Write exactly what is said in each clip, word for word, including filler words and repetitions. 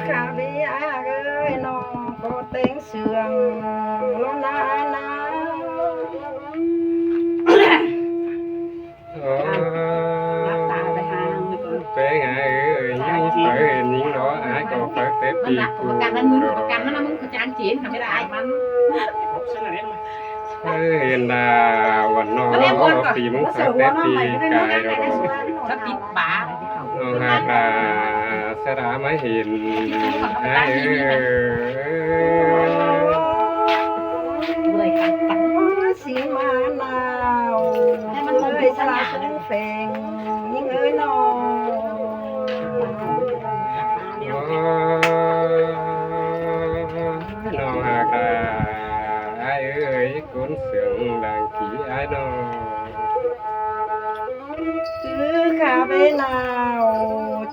Khả vi ai ơi, nó có tên sương lo na ai na. Ơ, Lắp tai bài hàng nữa. Pé ngã ơi, nhưng phải hình những đó ai có phải tết đi. Căn nó mưng, căn nó mưng, cái trang trí không biết ai mắn. Ơ, hiện làวันน้อง เรียกวนก่อน ปีมึง เสริม เสร็จ วันน้องใหม่ ปี ก็ได้ กาย นะ เรา ถ้าติดบา น้องหาก อ่า สระมาเห็น ไอ้เอ้ย เมื่อยกัน สิมาหนาว ให้มัน เอ้ย สระสูงแฝง ยิ่งเอ้ยน้อง น้องหาก ไอ้เอ้ย คนเสียงดังขี้อายน้อง คือข้าไปหนาว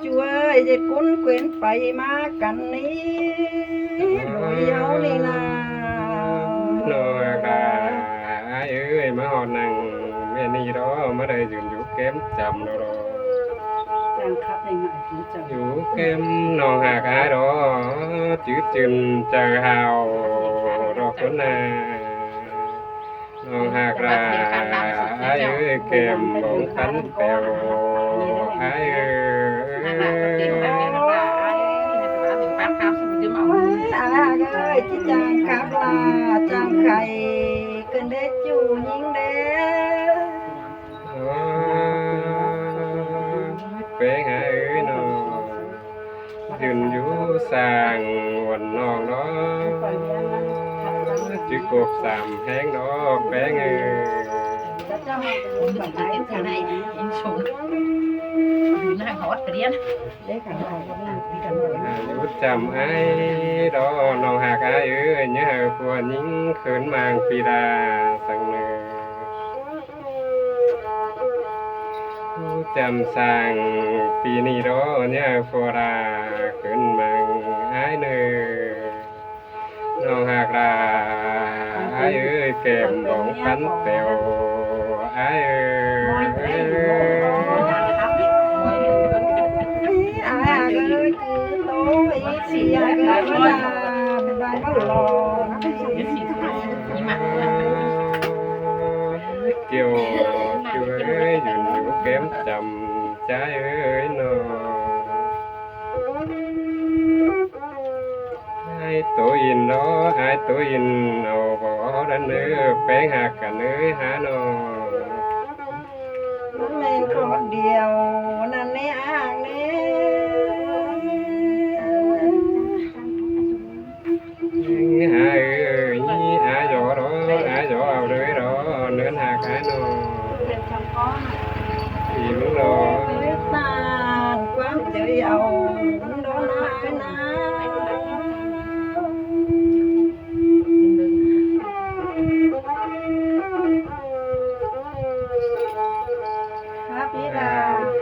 ช่วยจะคุ้นเคว้นไปมากันนี้ โดยเฮานี่นา น้องหาก ไอ้เอ้ย มาฮอดนั่งแม่นี่ดอก มาได้ยืนอยู่แคมป์จำดอก จังครับ ยังไงถึงจะ อยู่แคมป์น้องหาก ไอ้ดอก จื้อจืนใจเฮาดอกคนนา น้องหาก ไอ้เอ้ย แคมป์บองปันแป๋ว ไอ้เอ้ย ไอ้หากเอ้ย ที่จังครับลาจังไข่ เกินได้จูยิ่งเด้ แปงหาเอ้ยน้อง ยืนอยู่สร้างวันน้องเนาะ จื้อกบสามแห้งเนาะ แปงเอ้ย อยู่หน้าหอเรียน อยู่จำไอ้ดอกน้องหาก ไอ้เอ้ย เนี่ยผัวยิงคืนมางปีดาสังเนอ จำสร้างปีนี้ดอกเนี่ยผัวดาคืนมางไอ้เนอ น้องหาก ไอ้เอ้ย แคมป์บองปันแป๋ว ไอ้เอ้ย ไอ้เอ้ย โตอีกเสียเกินเวลา บ้านก็ร้อน เกี่ยว เกี่ยวเอ้ย ยืนอยู่แคมป์จำใจเอ้ยน้อง ไอ้ตัวอินเนาะ ไอ้ตัวอิน เอาบ่ดันเนอ แปงหากกันเอ้ยหาน้อง มันแม่นครอบเดียวนั่นแน่อ้างแน่ หาเอ้ย หาหยอดอก หาหยอดเอาเลยดอก เนินหากหาน้อง อีมึงดอก ตานความเจยเอาดอกนานา ครับพี่ดา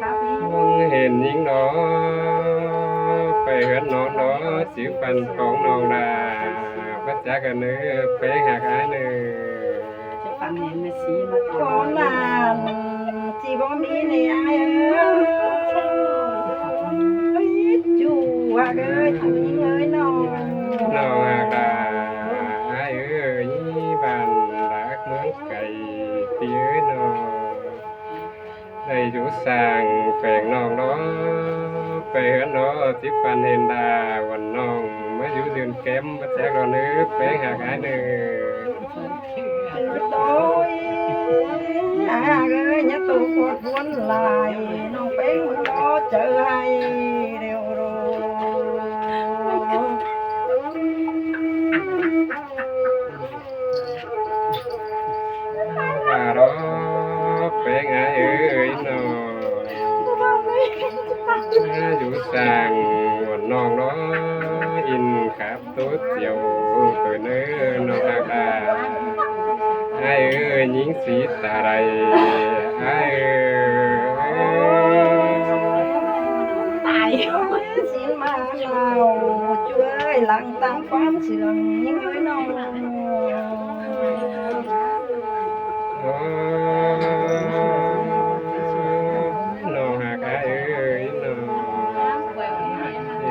ครับพี่ มึงเห็นยิงดอก ไปเฮือนน้องดอก สิฟันของน้องดา พระจักกันเนอ แปงหากอ้ายเนอ จะฟันเห็นแม่สีมาก่อน ก่อนหลาน สิบ่มีในอ้ายเอ้ย จู๋หักเอ้ย จู๋ยิงเอ้ยน้อง น้องหักดา อ้ายเอ้ย บ้านรักเมืองไกล พี่เอ้ยน้อง ได้อยู่สร้างแฝงน้องเนาะ ไปเฮือนเนาะ สิฟันเห็นดา วันน้อง มาอยู่ยืนแคมป์ มาแจกเราเนื้อ แปงหากอ้ายเนื้อ โอ้ย อ้ายเอ้ย อย่าตกปวดวนหลาย น้องแปงมันรอเจอให้เร็วๆ ว่าดอกแปงอ้ายเอ้ยน้อง มาอยู่สร้างวันน้องเนาะ อินครับ ตัวเตียวตัวเนื้อน้องหักดา อ้ายเอ้ย ยิงสีตาใด อ้ายเอ้ย ตาย สิมาเล่าช่วยหลังตั้งความเสื่องยิงเอ้ยน้อง โอ้ น้องหักอ้ายเอ้ยน้อง เอ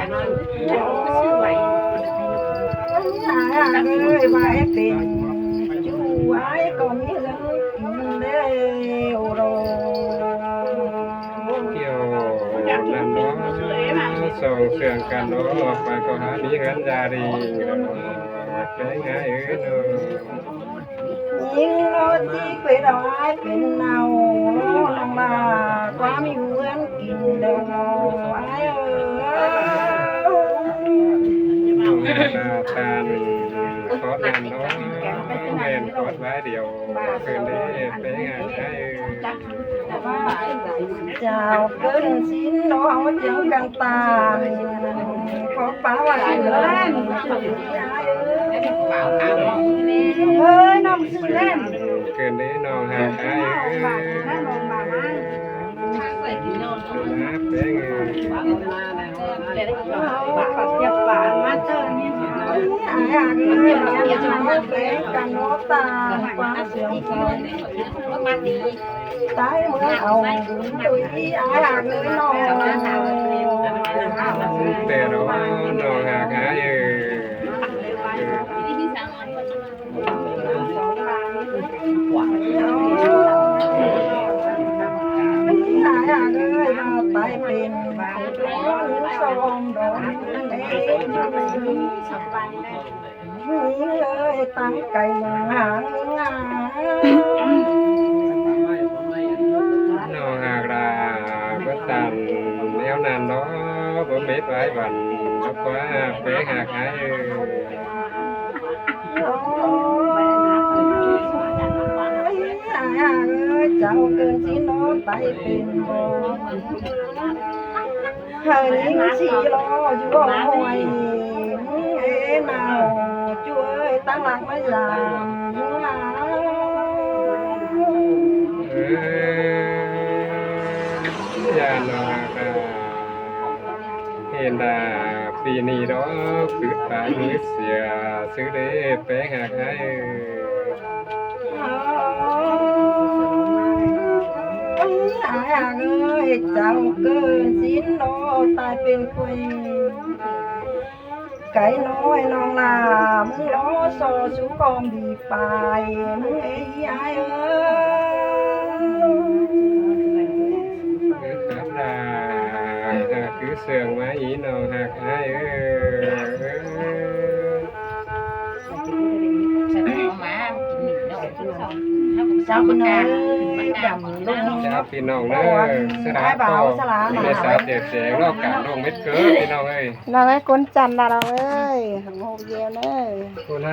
Ôi, ải ơi, ải pên, chú ải ꞌcọ ꞌmí ꞌhướn kin ꞌlẹo ꞌló. Kiẻo ꞌnặn ꞌló, song sương căn ꞌló, ꞌcọ ꞌcọ hák ꞌmí ꞌhướn da đi, té ải ới ꞌnớ. ꞌNhính ꞌló ꞌchí quê đaư ải pên nau, ꞌnọng lả ꞌquám ꞌmí ꞌhướn kin ꞌlẹo ꞌló, ải ới. ꞌNọng lả ꞌtan khót ꞌnặn ꞌló, ꞌmen khót ꞌvái điêu, ꞌcứn đé, té ải ới. Chao ꞌcứn ꞌsịn ꞌló, ꞌchương căn ꞌtan, khót ꞌpá ꞌvái ꞌhướn. ꞌHới, ꞌnọng ꞌsứ ꞌlẹo. ꞌCứn đé ꞌnọng hák ải ới. ꞌNa té ải ới. Ải ới, ꞌcứn căn ꞌló ꞌtan, ꞌquám sương ꞌsướng. Té ꞌmưa au đuối ꞌi ải ới ꞌnọng. Té ꞌnọng, ꞌnọng hák ải ới. Ải ới, ꞌmá ꞌtái pên ꞌló ꞌnhính song đón ꞌnị. ꞌNhính ơi, ꞌtáng cay ꞌmướng ꞌháng ꞌnhính ải. ꞌNọng hák lả báu ꞌtan ꞌnéo ꞌnặn ꞌló, báu mết ải ꞌvắn, báu ꞌquá pé hák ải ới. Ôi, ải ới, chao ꞌcứn ꞌsịn ꞌló ꞌtái pên ꞌló. Hơ ꞌnhính ꞌchí ꞌló dú ꞌhọi, ê nau, ꞌchu ới, ꞌtáng ꞌlặc ꞌmá dăm. Ơ, ꞌnặn ꞌnọ, hên đa ꞌpi ꞌnị ꞌló, phứt ꞌpá ꞌmứ sia, ꞌsứ đé pé hák ải ới. Ôi, ải ới, chao ꞌcứn ꞌsịn ꞌló ꞌtái pên quay. Cai ꞌnọi ꞌnọng lả ꞌmướng ꞌló so sú ꞌcóm đi pay ꞌmướng ê ải ới. Khắp lả, cứ sương ꞌmá ꞌnị ꞌnọng hák ải ới. Chao ꞌpi ꞌnọng ꞌnớ. Chao ꞌpi ꞌnọng ꞌnớ. Ôi, ꞌsứ đá ải ꞌpáo ꞌpọ, ꞌsứ đá ꞌmá mẹ sáo ꞌtẹ ꞌtẹ ꞌló cản ꞌlống mết ꞌcọ ꞌpi ꞌnọng ới. ꞌNọng ới, ꞌcốn chăn lả ꞌnọng ới, hảư ꞌhụ ꞌdệt ꞌnớ.